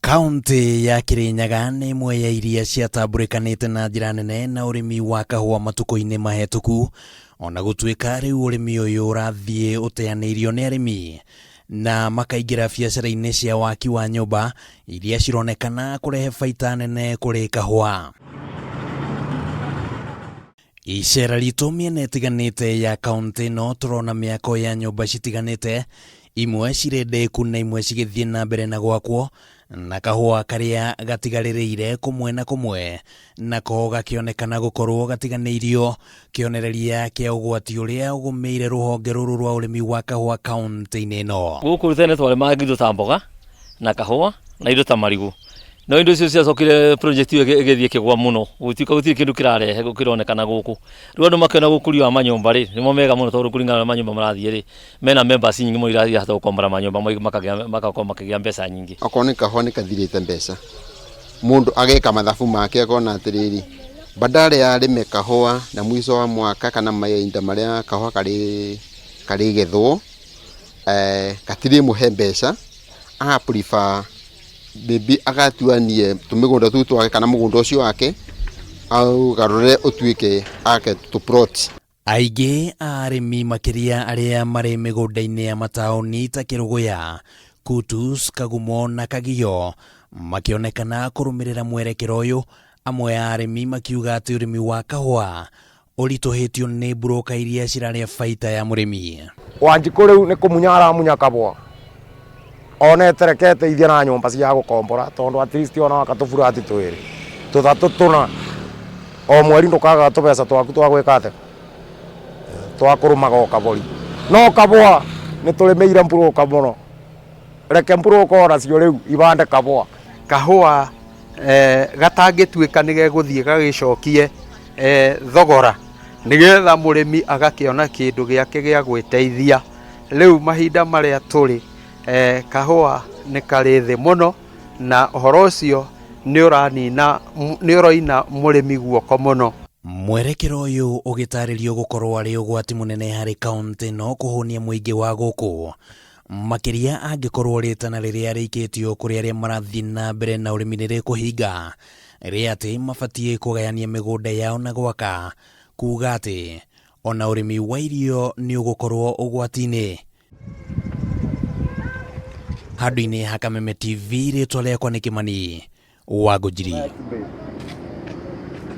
Kaũntĩ ya Kirinyaga nĩ ĩmwe ya iria ciatambũrĩkanĩte na njĩra nene na ũrĩmi wa kahũa matukũ-inĩ mahĩtũku, ona gũtuĩka rĩu ũrĩmi ũyũ ũrathiĩ ũteanĩirio nĩ arĩmi na makaingĩra biacara-inĩ cia waki wa nyũmba iria cironekana kũrehe baita nene kũrĩ kahũa. Icera ritũ mĩena ĩtiganĩte ya kauntĩ ĩno tũrona mĩako ya nyũmba citiganĩte, imwe cirĩ ndĩku na imwe cigĩthiĩ na mbere na gwakwo, na kahũa karĩa gatigarĩrĩire kũmwe na kũmwe nako gakĩonekana gũkorwo gatiganĩirio, kĩonereria kĩa ũgwati ũrĩa ũgũmĩire rũhonge rũrũ rwa ũrĩmi wa kahũa kauntĩ-inĩ ĩno. Gũkũ tene twarĩmaga indo ta mboga na kahũa na indo ta marigũ. No indo icio ciacokire project ĩyo ĩgĩthiĩ ĩkĩgwa mũno, gũgĩtuĩka gũtirĩ kĩndũ kĩrarehe kĩronekana gũkũ. Rĩu andũ makĩona gũkũria wa manyũmba rĩ, nĩmo mega mũno tondũ kũringana na manyũmba marathiĩ rĩ, mena members nyingĩ mũno irahota gũkombora manyũmba makagĩa magakorwo makĩgĩa mbeca nyingĩ. Okorwo nĩ kahũa nĩ kathirĩte mbeca, mũndũ ageka mathabu make akona atĩrĩrĩ, badala ya arĩme kahũa na mũico wa mwaka kana mahinda marĩa kahũa karĩgethwo, gatirĩmũhe mbeca, aga prefer maybe agatuanie tũmĩgũnda tũu twake kana mũgũnda ũcio wake aũgarũre ũtuĩke ake tũ plot. Aingĩ a arĩmi makĩria arĩa marĩ mĩgũnda-inĩ ya mataũni ta Kĩrũgũya, Kutus, Kagumo na Kagio makĩonekana kũrũmĩrĩra mwerekera ũyũ, amwe a arĩmi makiuga atĩ ũrĩmi wa kahũa ũritũhĩtio nĩ mburũka iria cirarĩa baita ya mũrĩmi. Wanjikũ rĩu nĩ kũmunya aramunya kabwa onete reke eteithie na nyũmba cia gũkombora tondũ at least ona waka tũburati twĩrĩ tũthatũ tũna o mweri ndũkagaga tũbeca twaku twa gwĩka atĩa twa kũrũmaga o kabori no kabwa nĩ tũrĩmĩire mburũka mũno reke mburũka onacio rĩu ibande kabwa. Kahũa gatangĩtuĩka nĩ gegũthiĩ gagĩcokie thogora nĩgetha mũrĩmi agakĩona kĩndũ gĩake gĩa gwĩteithia. Rĩu mahinda marĩa tũrĩ kahũa nĩ karĩ thĩ mũno na ũhoro ũcio nĩ ũranina, nĩ ũroina mũrĩmi guoko mũno. Mwerekera ũyũ ũgĩtarĩrio gũkorwo arĩ ũgwati mũnene harĩ kauntĩ ĩno kũhũnia mũingĩ wa gũkũ, makĩria angĩkorwo rĩtana rĩrĩa rĩikĩtio kũrĩ arĩa marathiĩ na mbere na ũrĩmi nĩ rĩkũhinga, rĩa atĩ mabatiĩ kũgayania mĩgũnda yao na gwaka, kuga atĩ ona ũrĩmi wa irio nĩ ũgũkorwo ũgwati-inĩ. Handũ-inĩ ha Kameme TV, rĩtwa rĩakwa nĩ Kĩmani wa Ngũnjiri.